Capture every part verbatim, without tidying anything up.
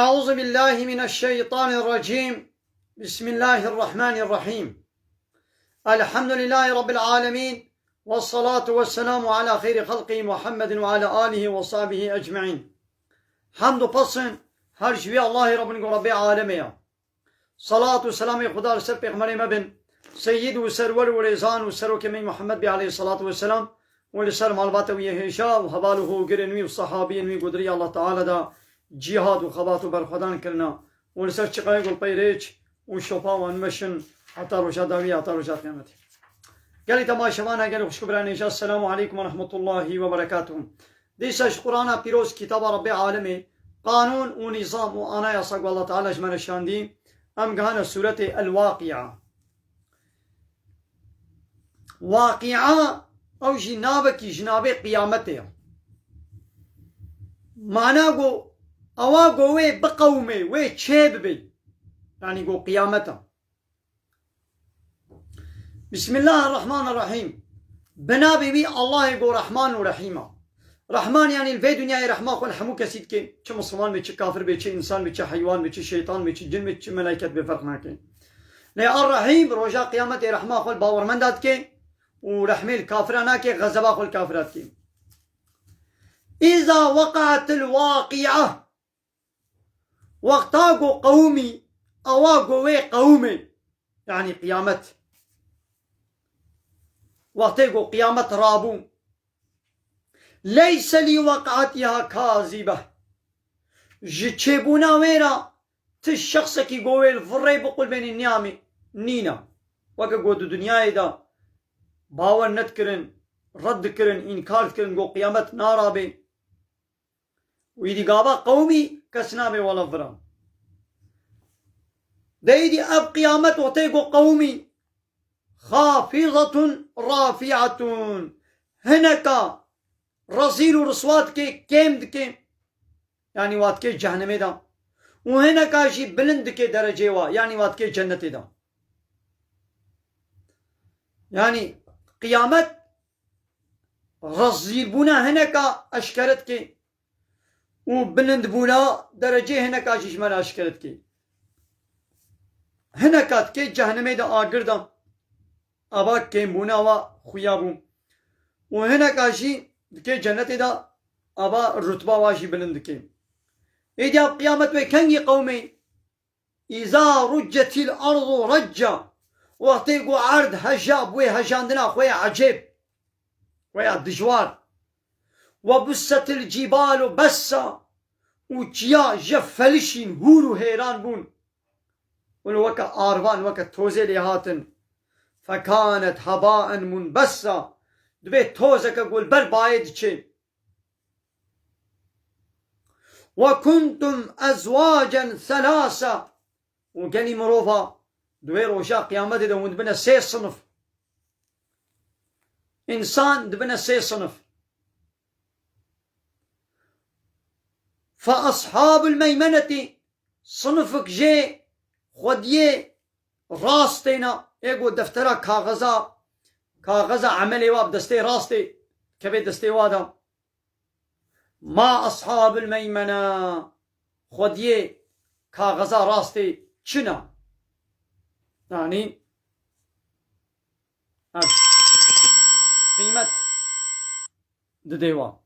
أعوذ بالله من الشيطان الرجيم. بسم الله الرحمن الرحيم. الحمد لله رب العالمين. والصلاة والسلام على خير خلقه محمد وعلى آله وصحبه أجمعين. Hemd û pesn her ji wî Allahê Rabbin ku Rabbê alemê ya. Salat û selamê Xuda li ser pêxemberê me bin, seyyid û serwer û rêzan û serokê me Muhammed bê aleyhissalatu vesselam û li ser malbata wî yê hêja û heval û hogirên wî û sahabiyên wî ku di riya Allah Teala da cîhad û xebat û berxwedan kirina û li ser çiqayê ku li pey rêç û şopa wan meşin heta roja dawî, heta roja qiyametê. Gelî temaşevana, gelî xwişk û birayên hêja, Selamu aleykum ve rahmetullahi ve berekatuhu. Dîsa ji Qur'ana Pîroz, kitaba Rabbê Alemê, qanûn û nîzam û anayasa ku Allah Teala ji me re şandî, em gihane sûretê El-Waqi'a. Waqi'a ew jî navekî ji navê qiyametê ye. Mana ku ewa ku wê biqewimê, wê çê bibê. Yanî ku qiyamet e. Bismillahirrahmanirrahîm. Bi navê wî Allahê ku Rehman û Rehîm e. Rehman, yanî li vê dinyayê rehma xwe li hemû kesî dike. Çi misilman be, çi kafir be, çi însan be, çi heywan be, çi şeytan be, çi cin be, çi melaiket be, ferq nake. Lê Er-Rehîm roja qiyametê rehma xwe li bawermenda dike û rehmê li kafira nake, xezeba xwe li kafira dike. Îza weqatil waqi'a. Wexta ku qewimî, ewa ku wê qewimê, yanî qiyamet. Wextê ku qiyamet rabû. Leyse li weq'atiha kazibeh. Ji çêbûna wê re ti şexsekî ku wê li vir re biqulbênî niyamî nîne. Weke ku di dinyayê de bawer nedikirin, red dikirin, înkar dikirin ku qiyamet narabê. Wî dî gava qewimî kes nabe wela vira. Dey dî ev qiyamet wextê ku qewimî, xafizatun rafi'atun. Hineka rezîl û riswa dike, kêm dike. Yanî wa dike cehennemê de. Û hineka jî bilind dike derecê wa. Yanî wa dike cennetê de. Yanî qiyamet rezîlbûna hineka eşkere dike û bilindbûna derecê hineka jî ji me re eşkere dike. Hineka dike cehennemê de agir de, ava kêmbûna wa xuya bû. Û hineka jî dike cennetê de, ava rutba wa jî bilind dike. Êdî ev qiyamet wê kengî qewimê? Îza ruccetil ardu recca. Wextê ku erd heja, bi wê hejandina xwe ya ecêb, xwe ya dijwar. Ve bussetil cibalu bessa. Û çiya je felişîn, hûr û hêran bûn. Û li weke arvan, weke tozê lê hatin. Fekanet hebaen munbessa. Dibê tozeke ku li ber bayê diçê. Ve kuntum ezwacen selasa. Û gelî mirova di wê roja qiyametê de hûn dibine sê sinif. Însan dibine sê sinif. Fe ashabul meymenetî, sinifik jê xwediyê rastê ne, ê ku deftera kaxeza, kaxeza emelê wa bi destê rastê kevê destê wa de. Ma ashabul meymene, xwediyê kaxeza rastê çi ne? Yanî ev qîmet didê wa.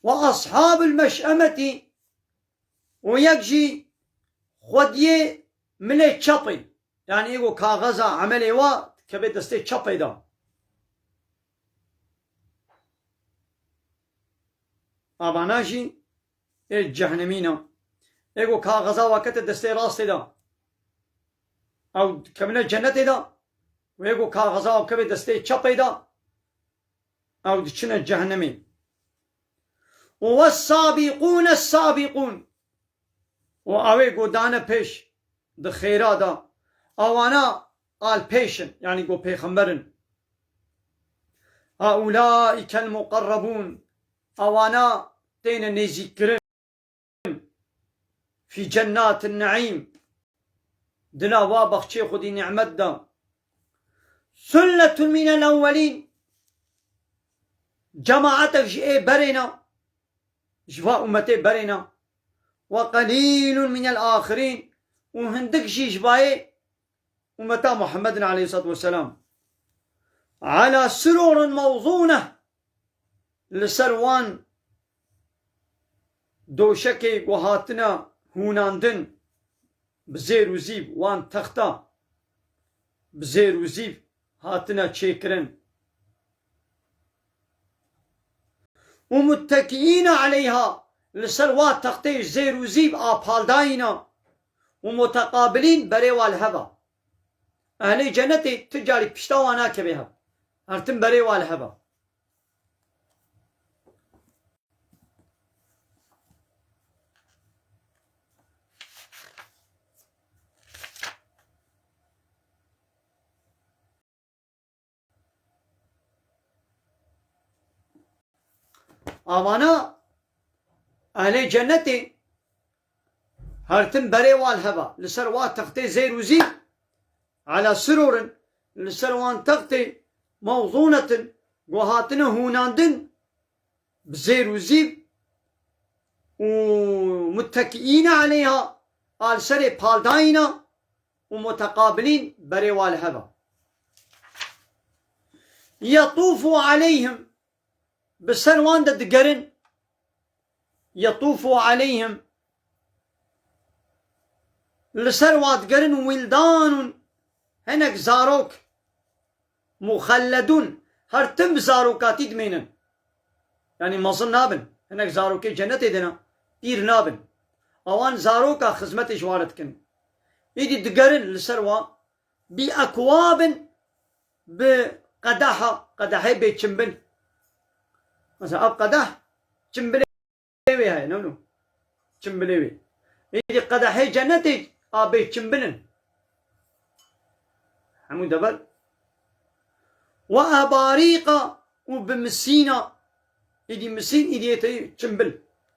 Ve ashabul meş'emetî, û yek jî xwediyê milê çepê. Yanî ê ku kaxeza emelê wa dikeve destê çepê de. Avana jî ê cehennemî ne. Ê ku kaxeza wa kete destê rastê de, ew dikevine cennetê de. Û ê ku kaxeza wa keve destê çepê de, ew diçine cehennemê. Û wes-sabîqûne s-sabîqûn. Û awê ku dane pêş di xêra de, awana al pêş in, yanî ku pêxember in. Haulâikel muqerrebûn, awana têne nêzîkkirin. في جنات النعيم. Di nava baxçê Xwedî nîmet de. ثلة من الأولين. Cemaatek ji ê berê ne. Ji va ummetê berê ne. وقليل من الآخرين. Û hindik jî ji bayê ummeta Muhammedin aleyhissalatu vesselam. على سرر موضونة. Li ser wan doşekê ku hatine hûnandin bi zêr û zîv, wan texta bi zêr û zîv hatine çêkirin. ومتكئين عليها, li ser wa textê zêr û zîv a paldayî ne. ومتقابلين, berê wa li hev a. Ehlê cenetê tu carî pişta wan nakeve hev. Her tim berê wa li hev a. Avana ehlê cenetê her tim berê wa li hev a. Li ser wa textê zêr û zîv, على سرر, li ser wan textê, موضونة, ku hatine hûnandin, bi zêr û zîv, û متكئين عليها, a li serê paldayî ne, û متقابلين, berê wa li hev a. يطوف عليهم, bi ser wan de digerin. يطوف عليهم, li ser wa digerin, ولدان, hinek zarok. مخلدون, her tim bi zarokatî dimênin. Yanî mezin nabin. Hinek zarokê cenetê de ne, pîr nabin. Ewan zaroka xizmetê ji wa re dikin. Êdî digerin li ser wa, بأكواب, bi qedeha, qedehê bê çimbil. Mesela ev qedeh çimbilê wê heye, ne wilo? Çimbilê wê. Êdî qedehê cenetê a bê çimbil in. Hemû dever. وأباريق, û bi misîna. Êdî misîn, êdî yê te çimbil.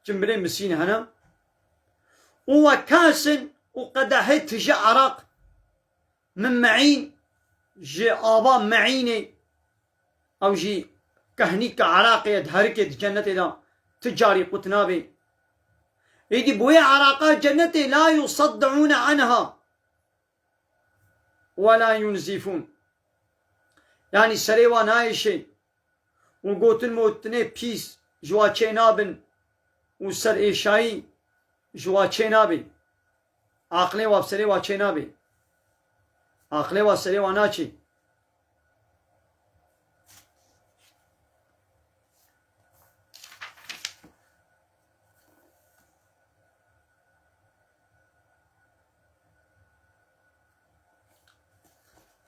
Çimbilê misîn hene. وكأس, û qedehê tije eraq. من معين, ji ava meînê, ew jî kehnîka eraqê ye, diherike di cenetê de, ti carî qut nabe. Êdî bi wê eraqa cenetê, لا يصدعون عنها ولا ينزفون. Yanî serê wa nayêşê. Û gotin motinê pîs ji wa çê nabin û ser êşayî ji wa çê nabê. Aqilê wa bi serê wa çê nabê. Aqilê wa serê wa naçê.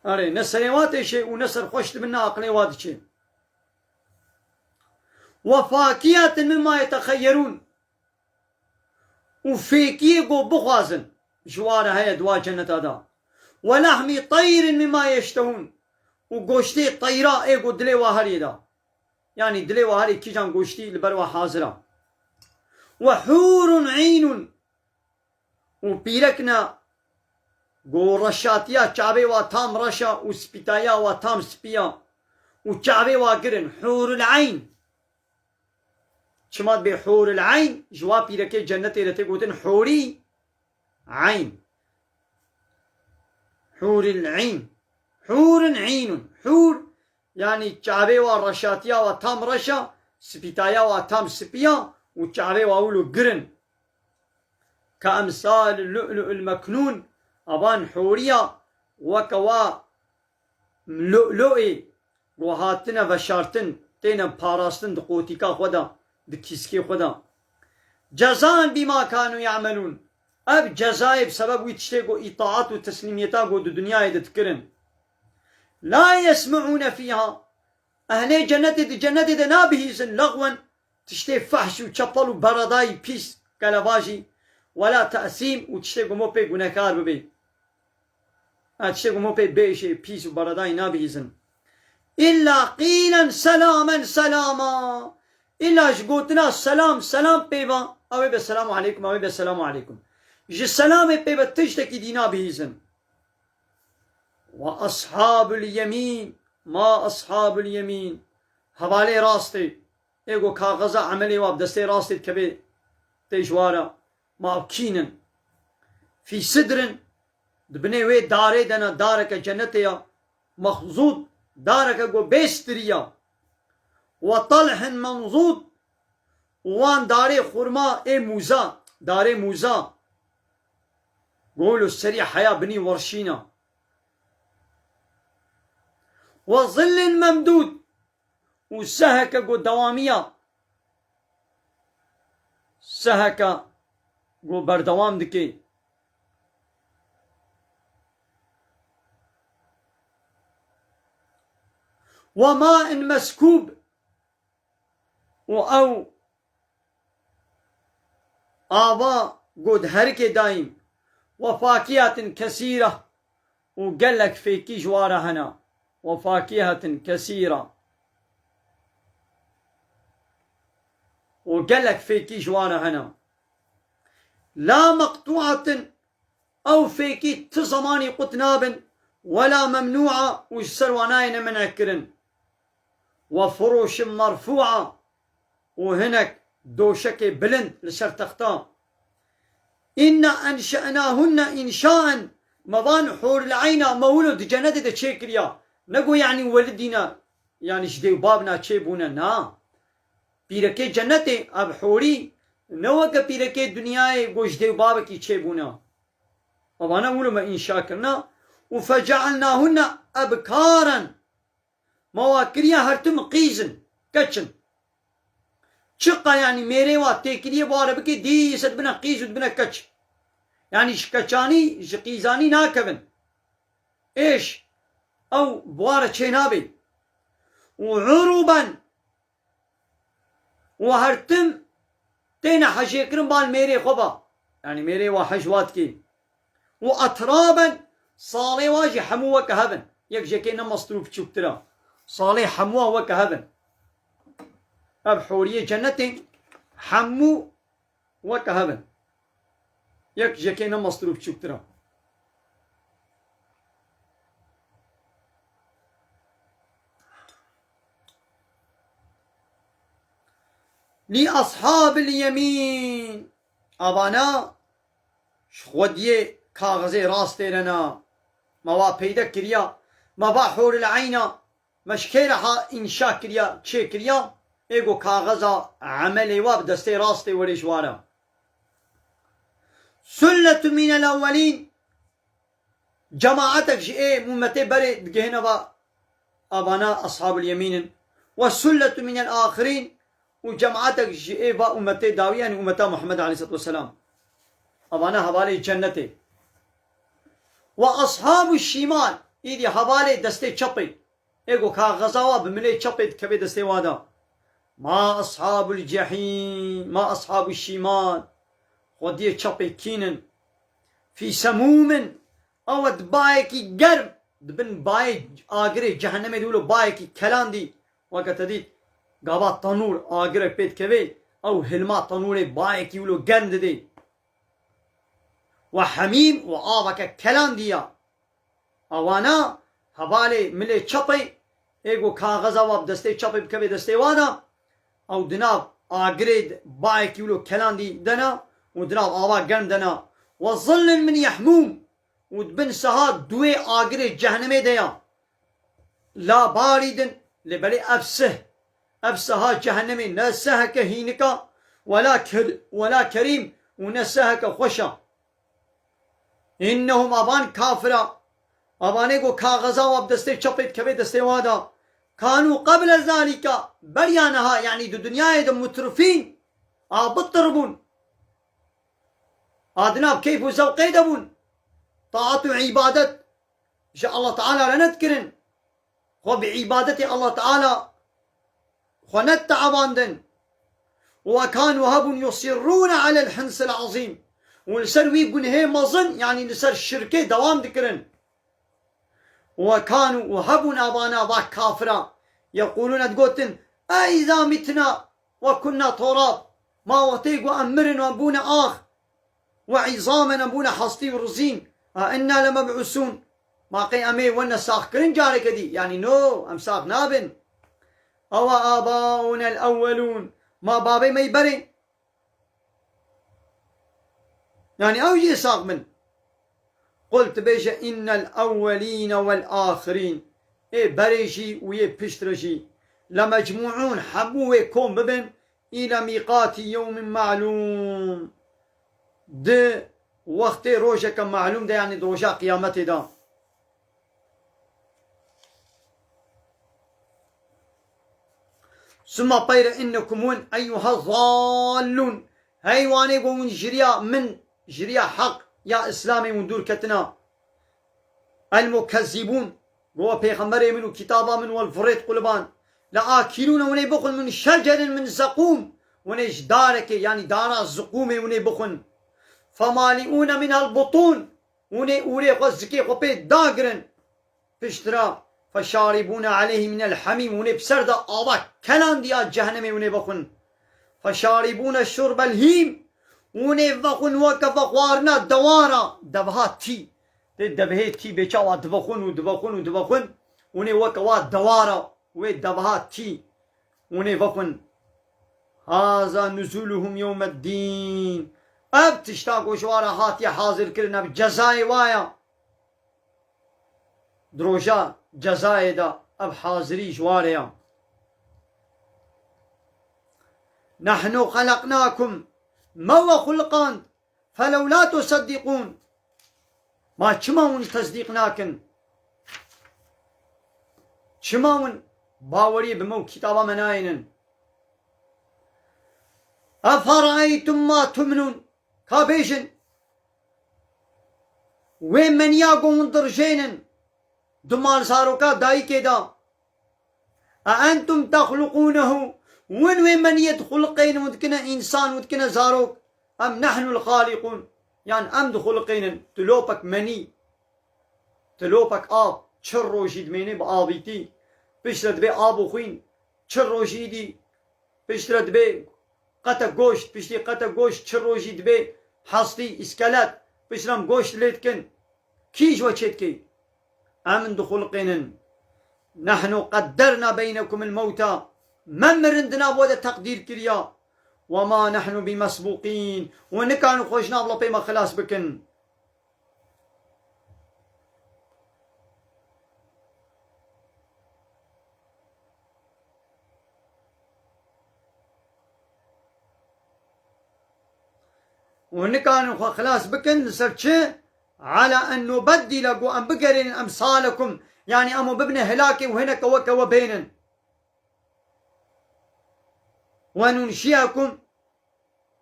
Erê, ne serê wa têşê û ne serxweş dibin, ne aqilê wa diçê. وفاكهة مما يتخيرون. Û fêkiyê ku bixwazin ji wa re heye di wa ceneta de. ولحم طير مما يشتهون. Û goştê teyra ê ku dilê wa herê de. Yanî dilê wa herê kîjan goştî li ber wa hazir a. وحور عين. Û pîrekna ku reşatiya çavê wa tam reş a û spîtaya wa tam spî ya û çavê wa girin, hûrul eyn. Çima dibê hûrul eyn? Ji wa pîrekê cennetê re tê gotin hûrî eyn. Hûrul eyn. Hûrun eynun. Hûr, yanî çavê wa reşatiya wa tam reş a, spîtaya wa tam spî ya û çavê wa wilo girin. كأمثال اللؤلؤ المكنون, avan hûriya weke wa lu'lu'ê ku hatine veşartin, têne parastin di qotîka xwe de, di kîskê xwe de. جزاء بما كانوا يعملون. Ev cezayê bi sebeb wî tiştê ku îtaat û teslîmiyeta ku di dinyayê de dikirin. لا يسمعون فيها. Ehlê cennetê di cennetê de nabihîzin lexwen, tiştê fehş û çepel û beredayî pîs, kelebajî, ولا تأثيم, û tiştê ku mo pê gunehkar bibê. Ha, tiştê ku mo pê bêşê, pîs û beredayî nabihîzin. إلا قيلا سلاما سلاما. Îlla ji gotina selam, selam pê va. Ew ê be selamu aleykum, ew ê be selamu aleykum. Ji selamê pê ve tiştekî dî nabihîzin. Ve ashabul yemîn, ma ashabul yemîn. Hevalê rastê, ê ku kaxeza emelê wa bi destê rastê dikeve tê ji wa re, ma kîn in. Fî sidrin, di binê wê darê de ne, dareke cennetê ya, mexzûd, dareke ku bê stiriya. Ve talhin menzûd, û wan darê xurma ê mûza, darê mûza. Golo serî heya binî werşîna. Ve zillin memdûd, û seheke ku dewamiya, seheke ku berdewam dike. Ve main meskûb, û ew ava ku diherike daîm. Ve fakihatin kesîra, û gelek fêkî ji wa re hene. Ve fakihatin kesîra, û gelek fêkî ji wa re hene. La meqtuatin, ew fêkî ti zemanî qut nabin, wela memnûa, û ji ser wa nayêne men'kirin. Ve furuşin merfûa, û hinek doşekê bilind li ser texta. Înna enşenahunne înşaen, me van hûril eyna me wilo di cenetê de çêkiriya. Ne ku yanî welidîne, yanî ji dê û babina çêbûne, na. Pîrekê cenetê, ev hûrî, ne weke pîrekê dinyayê ku ji dê û babekî çêbûne. Evana wilo me înşa kirina. Û fecealnahunne ebkaren. Ma wa kiriye her tim qîz in, keç in. Çiqa yanî mêrê wa têkiliyê bi wa re bike, dîse dibine qîz û dibine keç. Yanî ji keçanî, ji qîzanî nakevin. Êş, ew bi wa re çênabe. Û urûben, û her tim têne hejêkirin bal mêrê xwe ba. Yanî mêrê wa hej wa dikê. Û etraben, salê wa jî hemû weke hev in. Yek jekê ne mestir û biçûktir e. Salê hemû wa weke hev in. Ev hûriyê cenetê hemû weke hev in. Yek jekê ne mestir û biçûktir e. Li ashabil yemîn. Avana ji xwediyê kaxizê rastê re ne. Me wa peyde kiriya. Me va hûril eyna. Me ji kê re ha înşa kiriya, çêkiriya? Ê ku kaxeza emelê wa bi destê rastê werê ji wa re. Sulletun minel ewwelîn. Cemaatek ji ê ummetê berê digihine va, avana ashabul yemîn in. Ve sulletun minel axirîn, û cemaatek ji ê va ummetê dawî, yanî ummeta Muhammed aleyhisselatu vesselam. Avana hevalê cennetê. Ve ashabu şimal, îdî hevalê destê çepê. Ê ku kaxeza wa bi milê çepê dikeve destê wa de. Ma ashabul cehîm, ma ashabu şimal. Xwediyê çepê kîn in. Fî semûmin. Ew di bayekî germ, di bin bayê agirê cehennemê de wilo bayekî kelandî. Weke te dît, gava tenûr agirek pê dikevê, ew hilma tenûrê bayekî wilo germ didê. Ve hemîm, û aveke kelandî ya. Awana hevalê milê çepê, ê ku kaxeza wa bi destê çepê bikevê destê wa de, ew di nav agirê de bayekî wilo kelandî de ne û di nav ava germ de ne. Ve zillin min yehmûm, û di bin seha duwê agirê cehennemê de ya. La barîdin, lê belê ev sih, ev seha cehennemê ne seheke hînika, wela ker-, wela kerîm, û ne seheke xweş a. Innehum, avan kafira, avanê ku kaxeza wa bi destê çepê dikeve destê wa de, kanu qeble zalika, beriya niha, yanî di dinyayê de mutrifîn, a bitir bûn. A di nav keyf û zewqê de bûn. Taat û îbadet ji Allah Teala re nedikirin. Xwe bi îbadetê Allah Teala xwe neteavandin. Ve kanu hebûn yusirrûne alel hinsil azîm. Û li ser wî gunhê mezin, yanî li ser şirkê dewam dikirin. Ve kanu, û hebûn avana va kafira, yeqûlûne, digotin, "A îza mitna ve kunna turab." Ma wextê ku em mirin û em bûne ax, وعظاما, em bûne hestî û rizîn. أإنا لمبعوثون, ma qey em ê wene saxkirin careke dî? Yanî no, em sax nabin. أوآباؤنا الأولون, ma babê me yî berê? Yanî ew jî ê sax bin? قل, tu bêje, إن الأولين والآخرين, ê berê jî û yê piştre jî, لمجموعون, hemû wê kom bibin, إلى ميقات يوم معلوم, di wextê rojeke malûm de, yanî di roja qiyametê de. ثم peyre إنكم hûn, أيها الضالون, hey wanê ku hûn ji riya min, ji riya heq ya Îslamê hûn dûr ketina. المكذبون, ku we pêxemberê min û kitaba min we li virêt quliban. لآكلون, hûn ê bixwin, من شجر من زقوم, hûn ê ji darekê, yanî dara ziqûmê hûn ê bixwin. فمالئون منها البطون, hûn ê ûrê xwe, zikê xwe pê dagirin. Piştre, فشاربون عليه من الحميم, hûn ê bi ser de ava kelandî ya cehennemê hûn ê vexwin. فشاربون شرب الهيم, hûn ê vexwin weke vexwarina dewara, devha tî. Tê devhê tî bê çawa divexwin û divexwin û divexwin, hûn ê weke wa dewara, wê devha tî, hûn ê vexwin. هذا نزولهم يوم الدين. Ev tişta ku ji wa re hatiye hazirkirin, ev cezayê wa ya. Di roja cezayê de ev hazirî ji wa re ya. نحن خلقناكم, me we xuliqand, فلولا تصدقون, ma çima hûn tesdîq nakin? Çima hûn baweriyê bi me û kitaba me nayênin? أفرأيتم ما تمنون, ka bêjin, wê meniya ku hûn dirijênin di malzaroka dayikê de, أأنتم تخلقونه, hûn wê meniyê dixuliqênin û dikine însan û dikine zarok, أم نحن الخالقون, yan em dixuliqênin? Tilopek menî, tilopek av, çil rojî dimêne bi avîtî, piştre dibe av û xwîn, çil rojî dî, piştre dibe qetek goşt, piştî qetek goşt çil rojî dibe hestî, îskelet, piştre em goşt lê dikin. Kî ji we çê dike? Em dixulqînin. نحن قدرنا بينكم الموت, me mirindina bo de teqdîr kiriya. وما نحن بمسبوقين, û nikarin xwe ji nav lepê me xilas bikin. Û nikarin xwe xilas bikin li ser çi? على أن نبدل, ku em bigerînin, أمثالكم, yanî em û bibine hilakê û hineke weke we bênin. وننشئكم,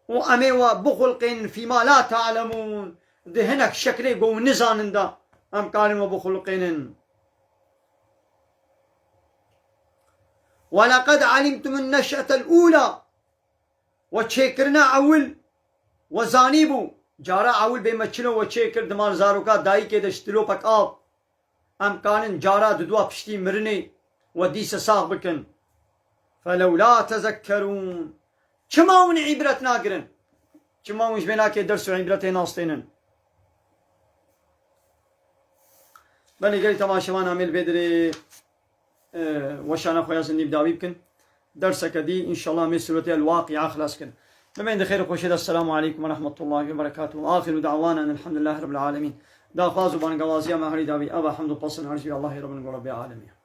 û em ê we bixulqênin, فيما لا تعلمون, di hinek şeklê ku hûn nizanin de em karin we bixulqênin. ولقد علمتم النشأة الأولى, we çêkirina ewil we zanîbû, cara ewil bê me çilo we çêkir di mal zaroka dayikê de ji tilopek av. Em kanin cara di dua piştî mirinê we dîse sax bikin. فلولا تذكرون. Çima hûn îbret nagirin? Çima hûn ji vê nakê ders û îbretê nastênin? Belê gelî temaşevan amêl vê dirê, e, weşana xwe ya zindî bi dawî bikin. Derseke dî, înşallah, em ê sûretê El-Waqi'a xilas kin. Bimên di xêr û xweşê de. Esselamu aleykum ve rahmetullahi ve berekatuhu. Axiru da'wana enelhamdülillahi rabbil alemin. Daxwaz û bangewaziya me herî dawî, eva hemd û pesn her ji Allahê Rabbin û Rabbê alemî.